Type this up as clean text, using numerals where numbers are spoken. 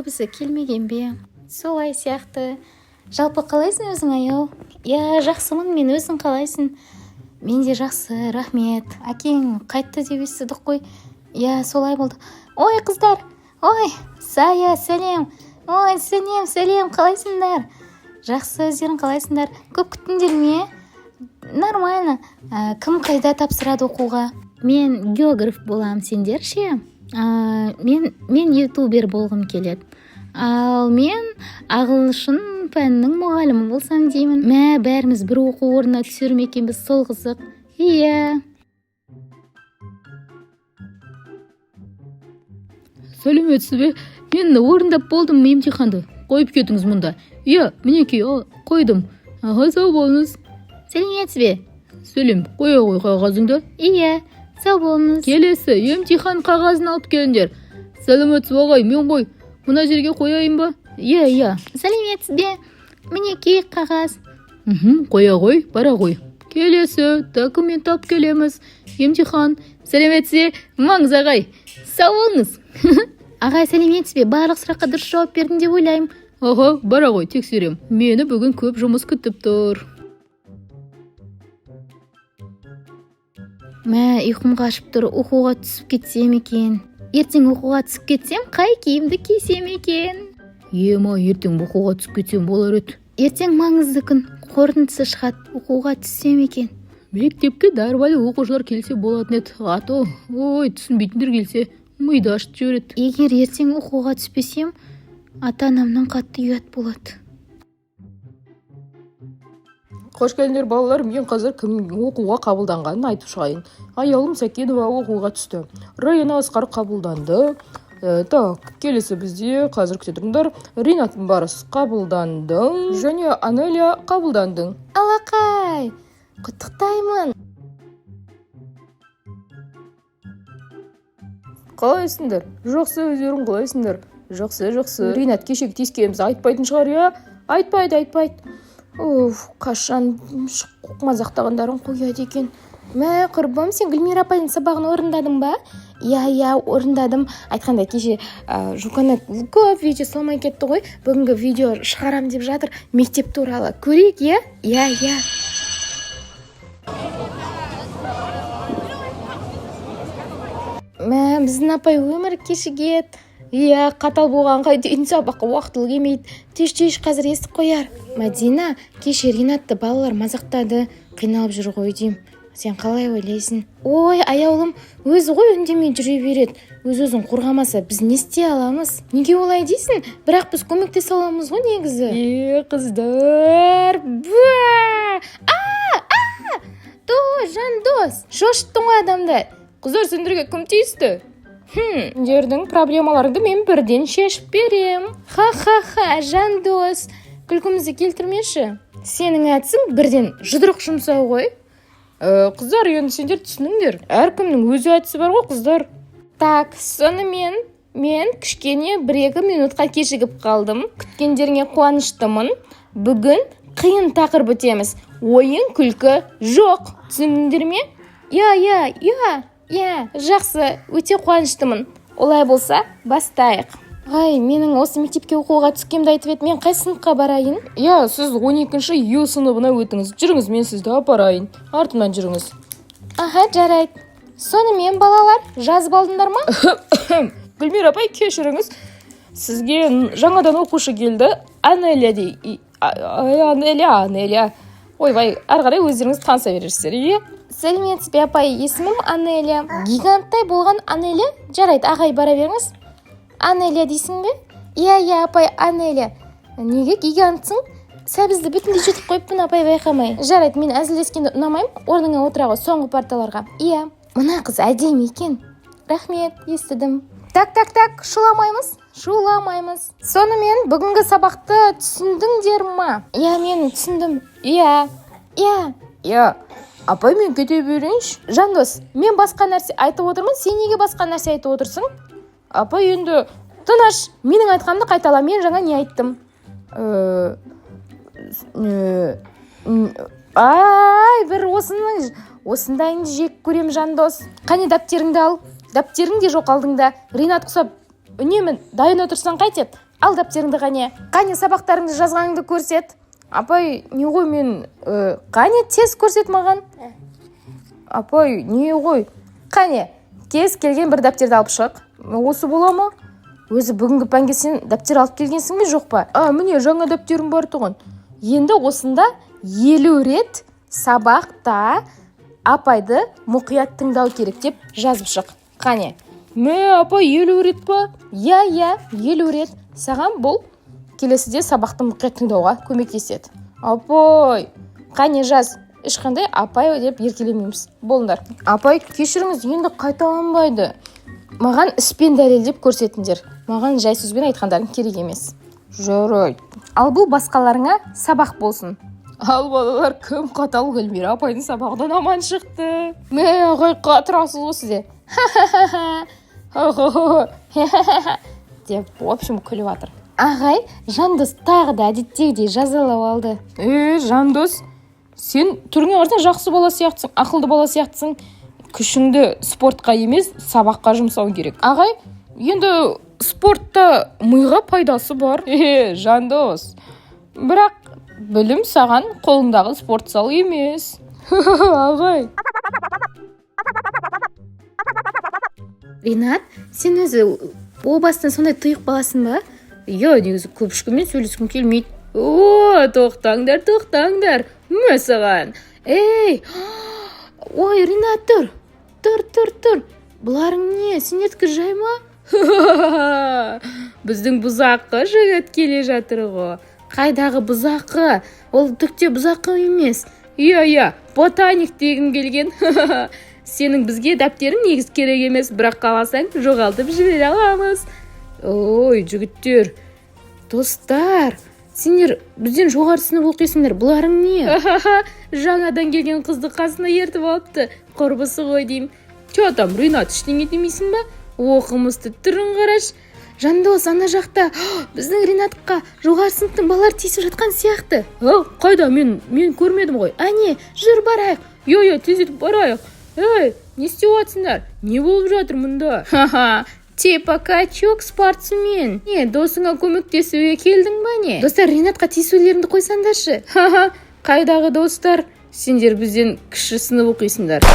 Көбісі келмеген бе? Солай сияқты. Жалпы қалайсың өзің, Аяу? Иә, жақсымын мен, өзің қалайсың? Мен де жақсы, рахмет. Әкең қайтты деп естідік қой. Иә, солай болды. Ой, қыздар, ой, Сая, сәлем. Ой, сәлем, сәлем, қалайсыңдар? Жақсы, өздерің қалайсыңдар? Көп күттіңдер ме? Нормально. Кім қайда тапсырады оқуға? Мен географ болам, сендер ше? Мен ютубер болғым келеді. Ал мен ағылшын пәнінің мұғалімі болсам деймін. Мә, бәріміз бір оқу орнына түсер ме екенбіз, сол қызық. Иә. Сәлеметсіз бе? Мен орындап болдым емтиханды. Қойып кетіңіз мұнда. Иә, мінекей, қойдым. Аға, сау болыңыз. Сәлеметсіз бе? Сәлем, қоя ғой қағазыңды. Иә, сау болыңыз. Келесі емтихан қағазын алып келіңдер. Сәлеметсіз бе, ағай, мен ғой. Мына жерге қояйын ба? Иә, иә. Сәлеметсіз бе? Мінекей қағаз. Қоя ғой, бара ғой. Келесі документ алып келеміз. Емтихан. Сәлеметсіз бе? Маңыз, ағай. Сау болыңыз. Ағай, сәлеметсіз бе? Барлық сұраққа дұрыс жауап бердім деп ойлаймын. Аха, бара ғой, тексерем. Мені бүгін көп жұмыс күтіп тұр. Мә, ұйқым қашып тұр, оқуға түсіп кетсем екен. Ертең оқуға түсіп кетсем, қай киімді кисем екен? Ема, ертең оқуға түсіп кетсем болар еді. Ертең маңызды күн, қорытындысы шығады, оқуға түссем екен. Мектепке нормальный оқушылар келсе болатын еді, а то, ой, түсінбейтіндер келсе, миды ашытып жібереді. Егер ертең оқуға түспесем, ата-анамнан қатты ұят болады. Қош келдіңдер, балалар. Мен қазір кім оқуға қабылданғанын айтып шығайын. Аяулым Сәкенова оқуға түсті. Райана Асқар қабылданды. Так, келесі бізде қазір күте тұрыңдар. Ринат Барыс қабылдандың және Анелия қабылдандың. Алақай, құттықтаймын. Қалайсыңдар? Жақсы, өздерің қалайсыңдар? Жақсы, жақсы. Ринат, кешегі тиіскенімізді айтпайтын шығар, иә? Айтпайды, айтпайды. Уф, қашан мазақтағандарын қояды екен. Мә, құрбым, сен Гүлмира апайдың сабағын орындадың ба? Иә, иә, орындадым. Айтқанда кеше Жукана көп видео салмай кетті ғой. Бүгінгі видео шығарам деп жатыр мектеп туралы. Көрейік, иә? Иә, иә. Мә, біздің апай өмір кешігеді. Иә, қатал болған қайтейін, сабаққа уақытылы келмейді. Теш, теш, қазір естіп қояр. Мадина, кеше Ринатты балалар мазақтады, қиналып жүр ғой деймін. Сен қалай ойлайсың? Ой, аяулым, өзі ғой үндемей жүре береді. Өз-өзін қорғамаса, біз не істей аламыз? Неге олай дейсің? Бірақ біз көмектесе аламыз ғой негізі. Е, қыздар, ба! А, а! Ту, Жандос, шошыттың ғой адамды. Қыздар, сендерге кім тиісті? Сендердің проблемаларыңды мен бірден шешіп берем. Ха-ха-ха, Жандос, күлкімізді келтірмеші. Сенің әдісің бірден жұдырық жұмсау ғой. Қыздар, енді сендер түсініңдер. Әркімнің өз әдісі бар ғой, қыздар. Так, сонымен мен кішкене бір-екі минутқа кешігіп қалдым. Күткендеріңе қуаныштымын. Бүгін қиын тақырып өтеміз. Ойын күлкі жоқ. Түсіндіңдер ме? Иә, иә, иә. Иә, жақсы, өте қуаныштымын. Олай болса, бастайық. Ағай, менің осы мектепке оқуға түскенімді айтып еді, мен қай сыныпқа барайын? Иә, сіз 12-ші Ю сыныбына өтіңіз. Жүріңіз, мен сізді апарайын. Артымнан жүріңіз. Аха, жарайды. Сонымен, балалар, жазып алдыңдар ма? Гүлмира апай, кешіріңіз. Сізге жаңадан оқушы келді. Анелия дей. Анелия, Анелия. Ойбай, ары қарай өздеріңіз таныса берерсіздер, иә? Сәлеметсіз бе, апай, есімім Анелия. Гиганттай болған Анелия? Жарайды, ағай, бара беріңіз. Анелия дейсің бе? Иә, иә, апай, Анелия. Неге гигантсың? Сәбізді бүтіндей жұтып қойыппын, апай, байқамай. Жарайды, мен әзілдескенді ұнамаймын. Орныңа отыра ғой, соңғы парталарға. Иә. Мына қыз әдемі екен. Рахмет, естідім. Так, так, так, шуламаймыз, шуламаймыз. Сонымен, бүгінгі сабақты түсіндіңдер ма? Иә, мен түсіндім. Иә, иә. Иә. Апай, мен кете берейінші. Жандос, мен басқа нәрсе айтып отырмын, сен неге басқа нәрсе айтып отырсың? Апай, енді тыныш, менің айтқанымды қайтала, мен жаңа не айттым? Ай, бір осындайыңды жек көрем, Жандос. Қане, дәптеріңді ал. Дәптерің де жоқ алдыңда. Ринат құсап үнемі дайын отырсаң қайтеді? Ал дәптеріңді, қане, қане, сабақтарыңды жазғаныңды көрсет. Апай, не ғой мен, қане, тез көрсет маған. Апай, не ғой? Қане, кез келген бір дәптерді алып шық. Осы бола ма? Өзі бүгінгі пәнге сен дәптер алып келгенсің бе, жоқ па? А, міне, жаңа дәптерім бар тұғын. Енді осында 50 рет сабақта апайды мұқият тыңдау керек деп жазып шық. Қане. Мә, апай, 50 рет па? Иә, иә, 50 рет. Саған бұл келесіде сабақты мұқият тыңдауға көмектеседі. Апай, қане, жаз. Ешқандай апай деп еркелемейміз. Болыңдар. Апай, кешіріңіз, енді қайталанбайды. Маған іспен дәлелдеп көрсетіңдер. Маған жай сөзбен айтқандарың керек емес. Жарайды. Ал бұл басқаларыңа сабақ болсын. Ал балалар, кім қатал? Гүлмира апайдың сабағынан аман шықты. Мә, ағай, қатырасыз ғой сізде. Ха-ха-ха деп, в общем, күліп жатыр. Ағай, Жандос тағы да әдеттегідей жазалап алды. Е, Жандос, сен түріңе қарасаң, жақсы бала сияқтысың, ақылды бала сияқтысың. Күшіңді спортқа емес, сабаққа жұмсау керек. Ағай, енді спортта миға пайдасы бар. Е, Жандос, бірақ білім саған қолыңдағы спорт зал емес. Ағай. Ринат, сен өзі о бастан сондай тұйық баласың ба? Иә, негізі көп ешкіммен сөйлескім келмейді. О, тоқтаңдар, тоқтаңдар, мә саған. Ей, ой, Ринат, тұр, тұр, тұр, тұр. Бұларың не, сендердікі жай ма? Біздің бұзақы жігіт келе жатыр ғой. Қайдағы бұзақы? Ол түк те бұзақы емес. Иә, иә, ботаник дегім келген. Сенің бізге дәптерің негізі керек емес, бірақ қаласаң, жоғалтып жібере аламыз. Ой, жігіттер. Достар, сендер бізден жоғары сынып оқисыңдар, бұларың не? Жаңадан келген қызды қасына ертіп алыпты. Құрбысы ғой деймін. Че там, Ринат, ештеңе демейсің ба? Оқымысты түрін қарашы. Жандос, ана жақта біздің Ринатқа жоғары сыныптың балалары тиісіп жатқан сияқты. А, қайда? Мен көрмедім ғой. Әне, жүр, барайық. Иә, иә, тездетіп барайық. Ей, не істеп жатсыңдар? Не болып жатыр мұнда? Ха-ха, типа качок, спортсмен. Не, досыңа көмектесуге келдің ба, не? Достар, Ринатқа тиісулеріңді қойсаңдаршы. Ха-ха, қайдағы достар? Сендер бізден кіші сынып оқисыңдар.